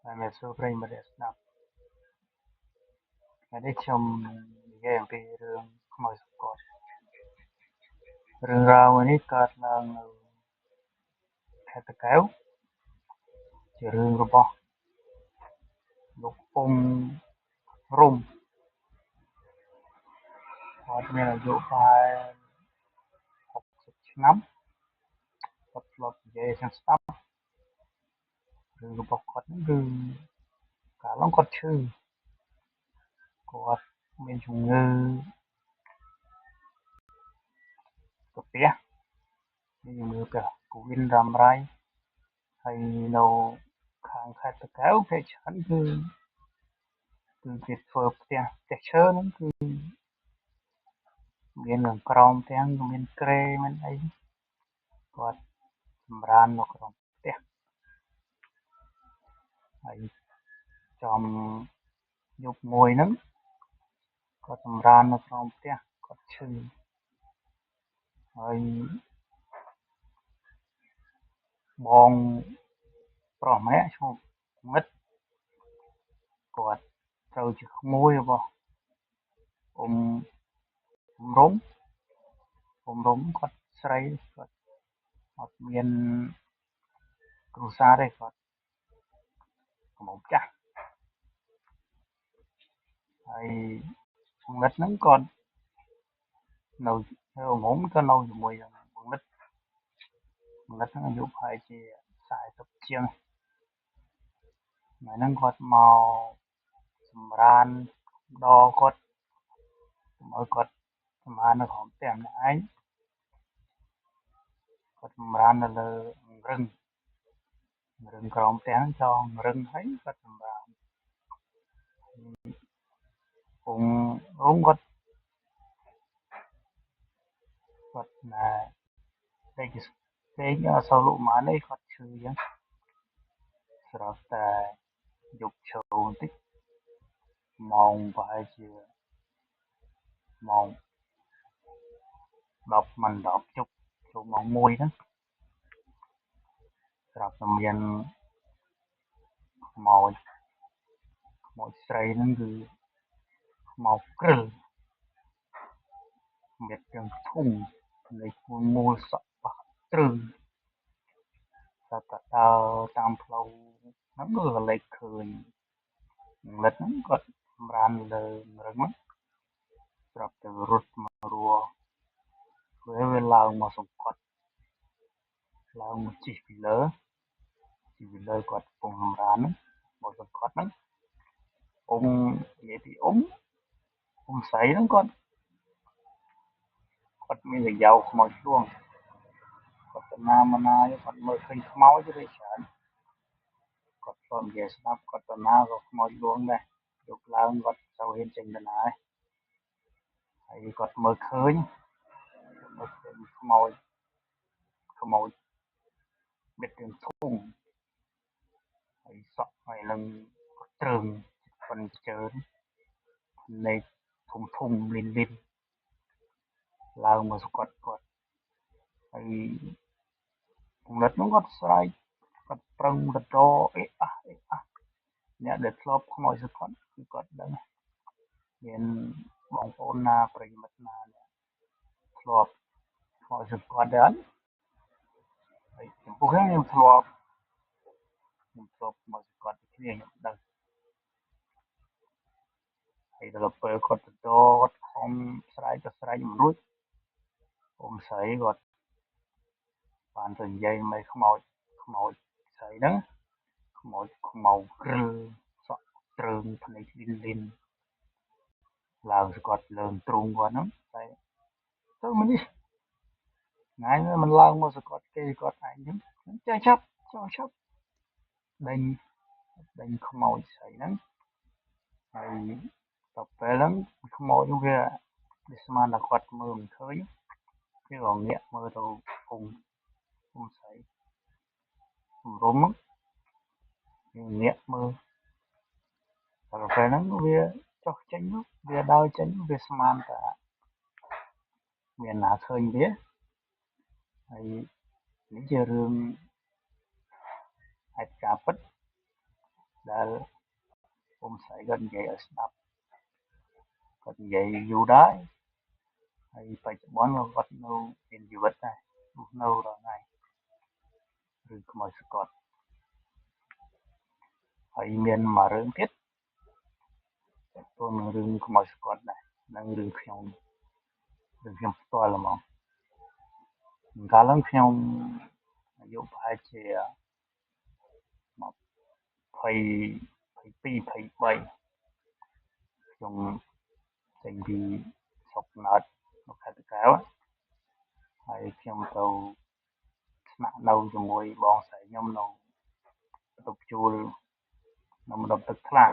បាទ ជំរាបសួរប្រិយមិត្តអ្នកស្ដាប់ ថ្ងៃនេះខ្ញុំនិយាយអំពីរឿងខ្មោចសុគត រឿងរ៉ាវមួយនេះកើតឡើងនៅខេត្តតាកែវ ជារឿងរបស់លោកអ៊ុំរុំ គាត់មានអាយុប្រហែល60ឆ្នាំ គាត់ធ្លាប់និយាយឲ្យខ្ញុំស្ដាប់រឿងរបស់គាត់ហ្នឹង គឺកាលនោះគាត់ឈឺ គាត់មានជំងឺកាពះ មានជំងឺពះកូវីដរ៉ាំរ៉ៃ ហើយនៅខាងខេត្តតាកែវភាគច្រើនគឺគេធ្វើផ្ទះឈើហ្នឹង គឺមានខាងក្រោមផ្ទះមានគ្រែមានអី គាត់សម្រាននៅក្នុងផ្ទះ ហើយចំយប់មួយហ្នឹងគាត់សម្រាននៅក្នុងផ្ទះ គាត់ឈឺ ហើយបងប្រុសម្នាក់ឈ្មោះមិត្ត គាត់ត្រូវជាក្មួយរបស់អ៊ំរុំ អ៊ំរុំគាត់ស្រី គាត់អត់មានគ្រួសារទេ គាត់កំពុងចាស់ ហើយមិត្តហ្នឹងគាត់នៅអ៊ំរុំក៏នៅជាមួយនឹងមិត្ត មិត្តហ្នឹងអាយុប្រហែលជា40ជាង ថ្ងៃហ្នឹងគាត់មកសម្រានដគាត់ ឲ្យគាត់សម្រាននៅក្រោមផ្ទះម្នាក់ឯង គាត់សម្រាននៅលើរឹងរឹងក្រោមផ្ទះហ្នឹង ចងរឹងហើយគាត់សម្រាន អ៊ំរុំគាត់ណែពេកពេក អត់សូវលក់ម៉ានទេ គាត់ឈឺអញ្ចឹង ស្រាប់តែយប់ជ្រៅបន្តិច ម៉ោងប្រហែលជាម៉ោង10មិន10ជប់ចូលម៉ោង1ហ្នឹង ស្រាប់តែមានខ្មោច ខ្មោចស្រីហ្នឹងគឺខ្មោចគ្រិល មានទាំងធុងនៃមូលសក់បាក់ទ្រើង ស្រាប់តែដើរតាមផ្លូវហ្នឹង ក៏លេចឃើញលិតហ្នឹងគាត់សម្រានលើរឹងហ្នឹង ស្រាប់តែរត់មករវាឡើងមកសង្កត់ ឡើងមកជិះពីលើ ជិះពីលើគាត់កំពុងសម្រានហ្នឹងមកសង្កត់ហ្នឹង។ អ៊ំនិយាយពីអ៊ំអ៊ំស្រីហ្នឹង គាត់មានកាយ៉ៅខ្មោចលួង គាត់ទៅណាមកណាគាត់មើលឃើញខ្មោចទេច្រើន គាត់ធ្លាប់និយាយស្ដាប់ គាត់ទៅណាក៏ខ្មោចលួងដែរ យប់ឡើងគាត់សូវហ៊ានចេញទៅណា ហើយគាត់មើលឃើញខ្មោច ខ្មោចបិទទាំងធុង ហើយសក់ហើយនឹងទ្រើងប៉ុនជើង ភ្នែកធំធំលីនលីន ឡើងមកសកត់គាត់ ហើយគំនិតហ្នឹងគាត់ស្រែក គាត់ប្រឹងរដអេអះអេអះ អ្នកដែលធ្លាប់ខ្មោចសកត់គឺគាត់ដឹង មានបងប្អូនណាប្រិយមិត្តណាអ្នកធ្លាប់ខ្មោចសកត់ដែរអត់? ហើយចំពោះខ្ញុំ ខ្ញុំធ្លាប់ខ្មោចសកត់គ្នា ខ្ញុំដឹង ហើយដល់ពេលគាត់បន្ត គាត់ខំស្រែកក៏ស្រែកមិនរួច អ៊ំស្រីគាត់បានទៅនិយាយមិនខ្មោច ខ្មោចស្រីហ្នឹង ខ្មោចខ្មៅគ្រិល សក់ទ្រើង ភ្នែកលីនលីន ឡើងសកត់លើទ្រូងគាត់ហ្នឹង តែទៅមិននេះថ្ងៃមិនឡើងមកសកត់គេគាត់ឯងហ្នឹង ចេះចាប់ចោះចាប់ដេញដេញខ្មោចស្រីហ្នឹង ហើយដល់ពេលហ្នឹងខ្មោចនោះវាស្មានតែគាត់មើលមិនឃើញ វាក៏ងាកមើលទៅអ៊ំអ៊ំស្រីរុំ វាងាកមើល ដល់ពេលហ្នឹងវាចុះចេញ វាដើរចេញ វាស្មានតែមានណាឃើញវា ហើយនេះជារឿងហេតុការណ៍ពិតដែល ដែលអ៊ំស្រីគាត់និយាយឲ្យស្ដាប់គាត់និយាយយូរដែរហើយបច្ចុប្បន្នក៏គាត់នៅមានជីវិតដែររស់នៅរាល់ថ្ងៃរឿងខ្មោចសកត់ហើយមានមួយរឿងទៀតទាក់ទងនឹងរឿងខ្មោចសកត់ដែរនិងរឿងខ្ញុំផ្ទាល់ហ្មងកាលហ្នឹងខ្ញុំអាយុប្រហែលជា22 23ខ្ញុំចេញពីស្រុកកំណើតនៅខេត្តតាកែវហើយខ្ញុំទៅស្នាក់នៅជាមួយបងស្រីខ្ញុំនៅបន្ទប់ជួលនៅម្ដុំទឹកថ្លា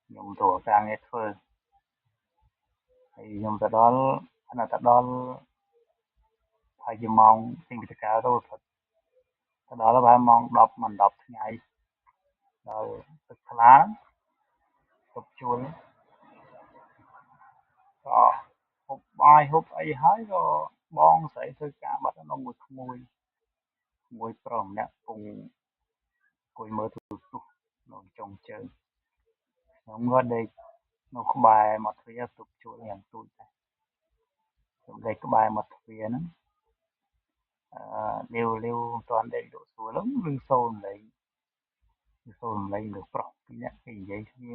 ខ្ញុំទៅការងារធ្វើហើយខ្ញុំទៅដល់ខណៈទៅដល់ហើយជាម៉ោងចេញពីតាកែវទៅទៅដល់ប្រហែលម៉ោង10មិន10ថ្ងៃដល់ទឹកថ្លាទប់ជួលក៏ហូបបាយហូបអីហើយក៏បងស្រីធ្វើការបាត់នៅមួយក្មួយមួយប្រុសម្នាក់ពងអង្គុយមើលទូរទស្សន៍នៅចុងជើងខ្ញុំក៏ដេកនៅក្បែរមាត់ទ្វារទប់ជួលយ៉ាងទូចដែរខ្ញុំដេកក្បែរមាត់ទ្វារហ្នឹងលាវលាវមិនទាន់ដេកលក់ស្រួលហ្នឹងឮសូរសំឡេងឮសូរសំឡេងលើប្រុសពីរនាក់គេនិយាយគ្នា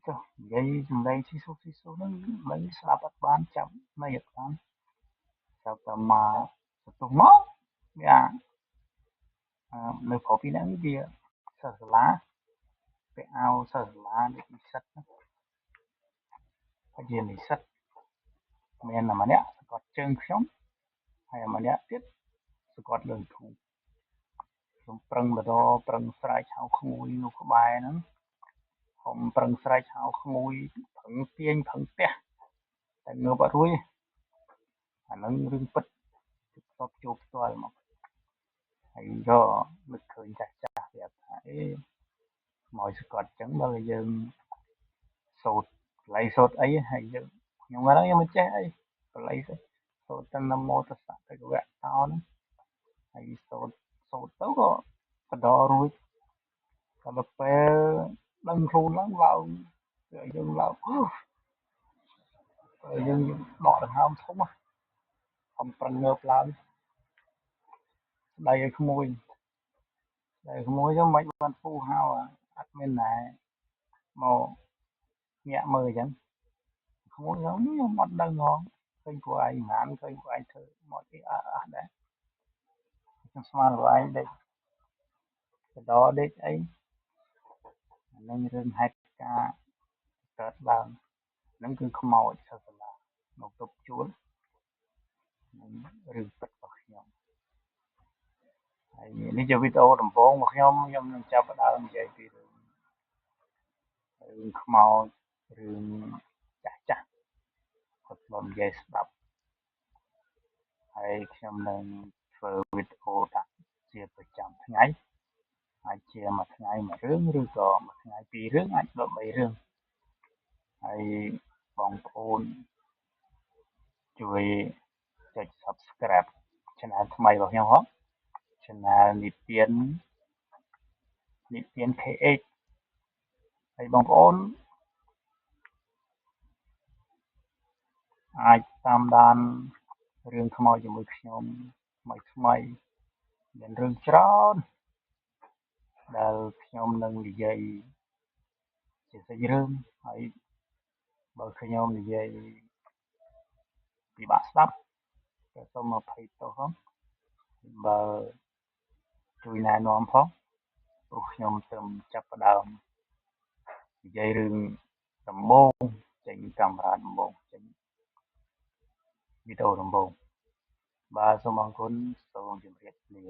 ចុះនិយាយសំឡេងស៊ីស៊ូស៊ីស៊ូហ្នឹងមិនស្ដាប់អត់បានចាំមិនអត់បានស្រាប់តែមកសន្ទុះមកវានៅប្រុសពីរនាក់នេះវាសិស្សសាលាពាក់អាវសិស្សសាលាដូចនិស្សិតហ្នឹងហើយជានិស្សិតមានតែម្នាក់សកត់ជើងខ្ញុំហើយម្នាក់ទៀតសកត់លើធូខ្ញុំប្រឹងបដប្រឹងស្រែកហៅក្មួយនៅក្បែរហ្នឹងហំប្រឹងស្រែកហៅក្មួយប្រឹងទាញប្រឹងផ្ទះតែងើបអត់រួចអាហ្នឹងរឿងពិតធ្លាប់ជួបផ្ទាល់មកហើយក៏នឹកឃើញចាស់ចាស់ប្រាប់ថាអេខ្មោចសកត់ចឹងដល់យើងសូត្របល័យសូត្រអីហើយយើងខ្ញុំហ្នឹងខ្ញុំមិនចេះអីបល័យសូត្រតែនមោតស្សៈភគវៈតោហ្នឹងហើយសូត្រសូត្រទៅក៏បដរួចដល់ពេលដឹងខ្លួនឡើងឡើងយើងឡើងយើងដកដង្ហើមធំខំប្រឹងងើបឡើងស្ដីឲ្យក្មួយស្ដីក្មួយទៅមិនបានពូហៅអត់មានណែមកញាក់មើលអញ្ចឹងក្មួយខ្ញុំអត់ដឹងហងឃើញពួកឯងហ្មងឃើញពួកឯងធ្វើមកទីអស់ដែរខ្ញុំស្មានពួកឯងដេកកដដេកអីអានឹងរឿងហេតុការណ៍កើតឡើងហ្នឹងគឺខ្មោចសិស្សសាលានៅទប់ជួលនឹងរឿងពិតរបស់ខ្ញុំហើយនេះជាវីដេអូដំបូងរបស់ខ្ញុំខ្ញុំនឹងចាប់ផ្ដើមនិយាយពីរឿងខ្មោចរឿងចាស់ចាស់គាត់ធ្លាប់និយាយស្ដាប់ហើយខ្ញុំនឹងធ្វើវីដេអូដាក់ជាប្រចាំថ្ងៃអាចជាមួយថ្ងៃមួយរឿងឬក៏មួយថ្ងៃពីររឿងអាចដល់3រឿងហើយបងប្អូនជួយចុច Subscribe Channel ថ្មីរបស់ខ្ញុំហ៎ Channel និទាន KH ហើយបងប្អូនអាចតាមដានរឿងខ្មោចជាមួយខ្ញុំថ្មីថ្មីមានរឿងច្រើនដែលខ្ញុំនឹងនិយាយជាសាច់រឿងហើយបើខ្ញុំនិយាយពិបាកស្ដាប់ក៏សូមអភ័យទោសផងបើជួយណែនាំផងព្រោះខ្ញុំទើបចាប់ផ្ដើមនិយាយរឿងដំបូងចេញកាមេរ៉ាដំបូងចេញវីដេអូដំបូងបាទសូមអរគុណសូមជម្រាបលា